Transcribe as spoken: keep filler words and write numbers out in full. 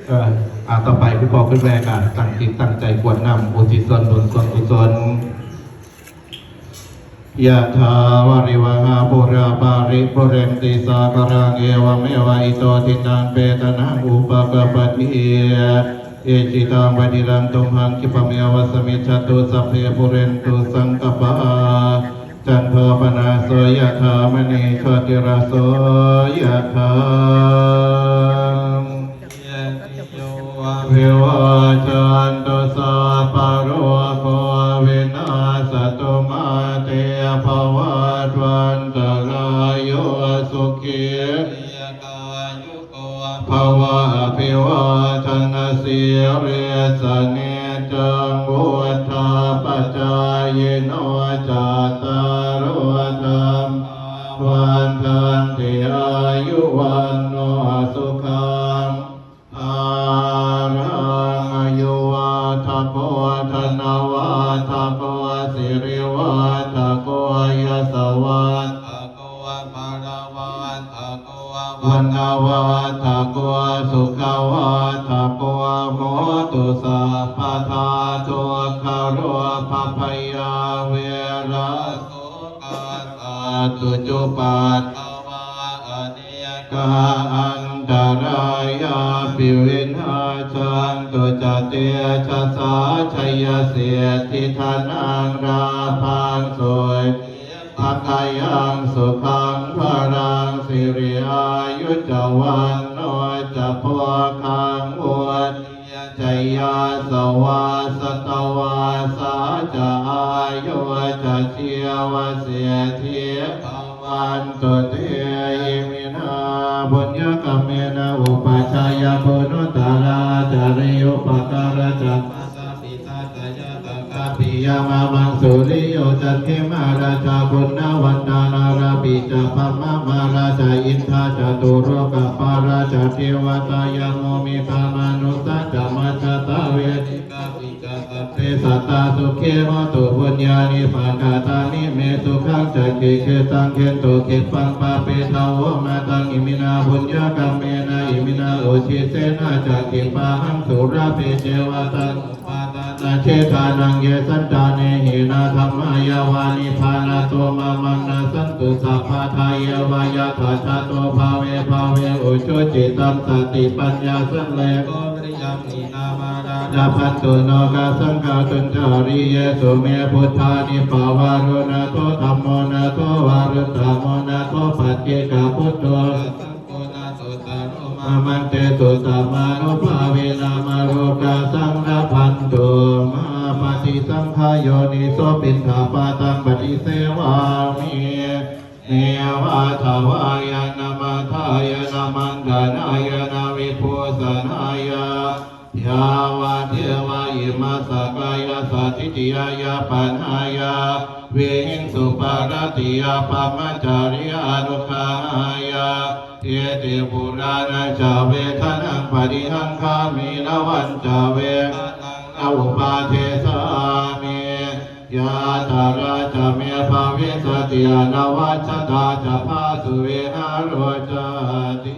เอ่อ อ่า ต่อไปคุณพ่อคุณแม่ก็ตั้งจิตตั้งใจกรวดน้ำอุทิศส่วนบุญส่วนกุศล Yathā vārivahā pūrā paripūrenti sāgaraṃ, evameva ito dinnaṃ petānaṃ upakappati. Icchitaṃ patthitaṃ tumhaṃ khippameva samijjhatu, sabbe pūrentu saṅkappā, cando paṇṇaraso yathā, maṇi jotiraso yathā. Sabbītiyo vivajjantu, sabbarogo vinassatu, mā te bhavatvantarāyo, sukhī dīghāyuko bhava. Abhivādanasīlissa niccaṃ vuḍḍhāpacāyino, cattāro dhammā vaḍḍhanti, āyu vaṇṇo sukhaṃ balaṃ. Āyuvaḍḍhako dhanavaḍḍhako sirivaḍḍhako yasavaḍḍhako balavaḍḍhako vaṇṇavaḍḍhako sukhavaḍḍhako hotu sabbadā. Dukkharogabhayā verā sokā sattu cupaddavā, anekā antarāyāpi vinassantu ca tejasā. Jayasiddhi dhanaṃ lābhaṃ, sotthi bhāgyaṃ sukhaṃ balaṃ, siri āyu ca vaṇṇo ca, bhogaṃ vuḍḍhī ca yasavā, satavassā ca āyū ca, jīvasiddhī bhavantu te. Iminā puññakammena upajjhāyā guṇuttarā, ācariyūpakārā ca mātā pitā ca ñātakā piyā mamaṃ, suriyo candimā rājā guṇavantā narāpi ca, brahmamārā ca indā ca catulokapālā ca, devatā yamo mittā manussā ca, majjhattā verikāpi ca, sabbe sattā sukhī hontu. Puññāni pakatāni me, sukhañca kkhittaṃ dentu, khippaṃ pāpetha vomataṃ. Iminā puññakammena iminā uddissena ca, khippāhaṃ sulabhe ceva taṇhupādānachedanaṃ. Ye santāne hīnā dhammā, yāva nibbānato mamaṃ, nassantu sabbadā yeva yattha jāto bhave bhave. Ujucittaṃ satipaññā, sallekho viriyamhinā, mārā labhantu nokāsaṃ kātuñca ariyesu me. Buddhādhipavaro nātho, dhammo nātho varuttamo, nātho paccekabuddho, saṅgho nāthottaro mamaṃ, tesottamānubhāvena mārokāsaṃ labhantu mā. Paṭisaṅkhā yoniso piṇḍapātaṃ paṭisevāmi, neva davāya na madāya na maṇḍanāya na vibhūsanāya, yāvadeva imassa kāyassa ṭhitiyā yāpanāya vihiṃsuparatiyā brahmacariyānuggahāya, iti purāṇañca vedanaṃ paṭihaṅkhāmi, navañca vedanaṃ na uppādessāmi, yātrā ca me bhavissati anavajjatā ca phāsuvihāro cāti.